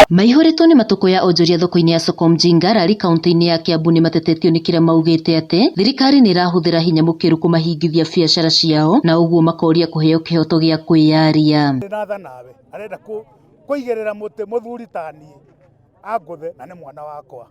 Maihũrĩtwo nĩ matũkũya ya onjoria thoko-inĩ ya Soko Mjinga Rari kaunti-inĩ ya Kiambu nĩ matetetio nĩ kĩrĩa maugĩte atĩ thirikari nĩ ĩrahũthĩra hinya mũkĩru kũmahingithia biacara ciao na ũguo makoria kũheo kĩhoto gĩa kwĩyaria. Ndĩratha nawe arenda kũigĩrĩra mũtĩ mũthuri ta niĩ angũthe na nĩ mwana wakwa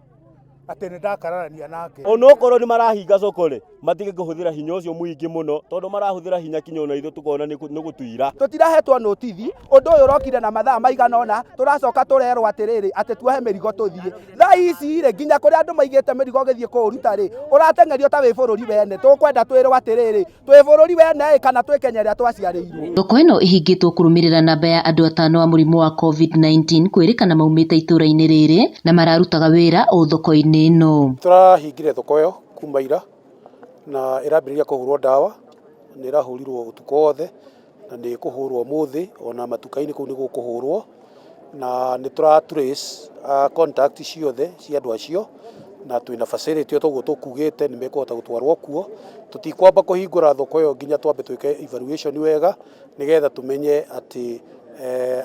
atĩ nĩ ndakararania nake. Onokorwo nĩ marahinga soko rĩ, matige kũhũthĩra hinya ũcio mũingĩ mũno tondũ marahũthĩra hinya kinya ona ithuĩ tũkona nĩ gũtuira. Tũtirahetwo notithi, ũndũ ũyũ ũrokire na mathaa maigana ũna, tũracoka tũrerwo atĩrĩrĩ, atĩ tuohe mĩrigo tũthiĩ. Thaa ici rĩ, nginya kũrĩa andũ maigĩte mĩrigo ũgĩthiĩ kũũruta rĩ, ũrateng'erio ta wĩ bũrũri wene. Tũkwenda twĩrwo atĩrĩrĩ, twĩ bũrũri wene ĩ kana twĩ Kenya ĩrĩa twaciarĩirwo. Thoko ĩno ĩhingĩtwo kũrũmĩrĩra namba ya andũ atano a mũrimũ wa Covid-19 kwĩrĩkana maumĩte itũra-inĩ rĩrĩ na mararutaga wĩra o thoko-inĩ ĩno. Tũrahingire thoko ĩyo kuma ira na ĩrambĩrĩria kũhũrwo ndawa, nĩ ĩrahũrirwo ũtukũ wothe na nĩ ĩkũhũrwo ũmũthĩ ona matuka-inĩ kũu nĩ gũkũhũrwo na nĩ tũra trace contact ciothe cia andũ acio na twĩna facility o toguo tũkugĩte nĩ mekũhota gũtwarwo kuo. Tũtikwamba kũhingũra thoko ĩyo nginya twambe twĩke evaluation wega nĩgetha tũmenye atĩ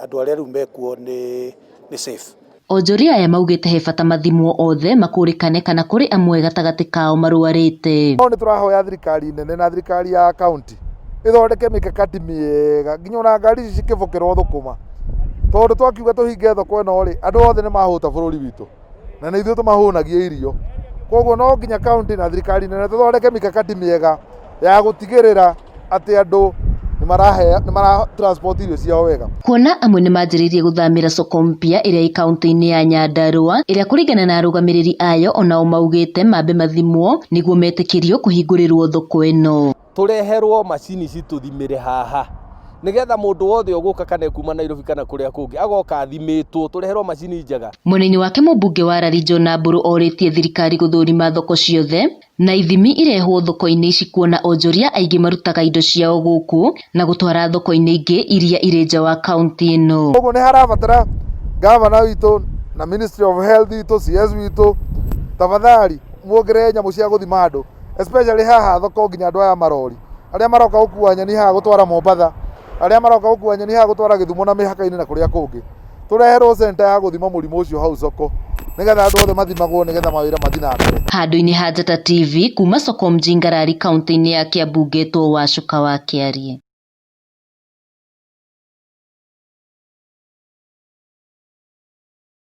andũ arĩa rĩu mekuo nĩ safe. Onjoria aya maugĩte he bata mathimwo othe makũrĩkane kana kũrĩ amwe gatagatĩ kao marwarĩte. No nĩ tũrahoya thirikari nene na thirikari ya kaunti ĩthondeke mĩkakati mĩega nginya ona ngari ici cikĩbũkĩrwo thũkũma, tondũ twakiuga tũhinge thoko ĩno rĩ, andũ othe nĩ mahũta bũrũri witũ na nĩ ithuĩ tũmahũnagia irio. Koguo no nginya kaunti na thirikari nene tũthondeke mikakati mĩega ya gũtigĩrĩra atĩ andũ nĩ mara transport irio ciao wega. Kuona amwe nĩ manjĩrĩirie gũthamĩra soko mpya ĩrĩa ĩ kaunti-inĩ ya Nyandarua ĩrĩa kũringana na arũgamĩrĩri ayo onao maugĩte mambe mathimwo nĩguo metĩkĩrio kũhingũrĩrwo thoko ĩno. Tũreherwo macini citũthimĩre haha nĩgetha mũndũ wothe ũgũka kana ekuma Nairobi kana kũrĩa kũngĩ agoka athimĩtwo, tũreherwo macini njega. Mwena-inĩ wake mũmbunge wa Rari John Mburu orĩtie thirikari gũthũrima thoko ciothe na ithimi irehwo thoko-inĩ ici kuona onjoria aingĩ marutaga indo ciao gũkũ na gũtwara thoko-inĩ ingĩ iria irĩ nja wa kaunti ĩno. Koguo nĩ harabatara gavana witũ na Ministry of Health witũ, CS witũ, tafadhali muongerere nyamũ cia gũthima andũ especially haha thoko nginya andũ aya marori arĩa maroka gũkua nyeni haha gũtwara Mombatha, arĩa maroka gũkua nyeni haha gũtwara Gĩthumo na mĩhaka-inĩ na kũrĩa kũngĩ. Tũreherwo center ya gũthima mũrimũ ũcio hau soko nĩgetha andũ othe mathimagwo nĩgetha mawĩra mathiĩ na mbere. Handũ-inĩ ha Njata TV kuma soko Mjinga Rari kaunti-inĩ ya Kiambu ngetwo Wacuka wa Kĩarie.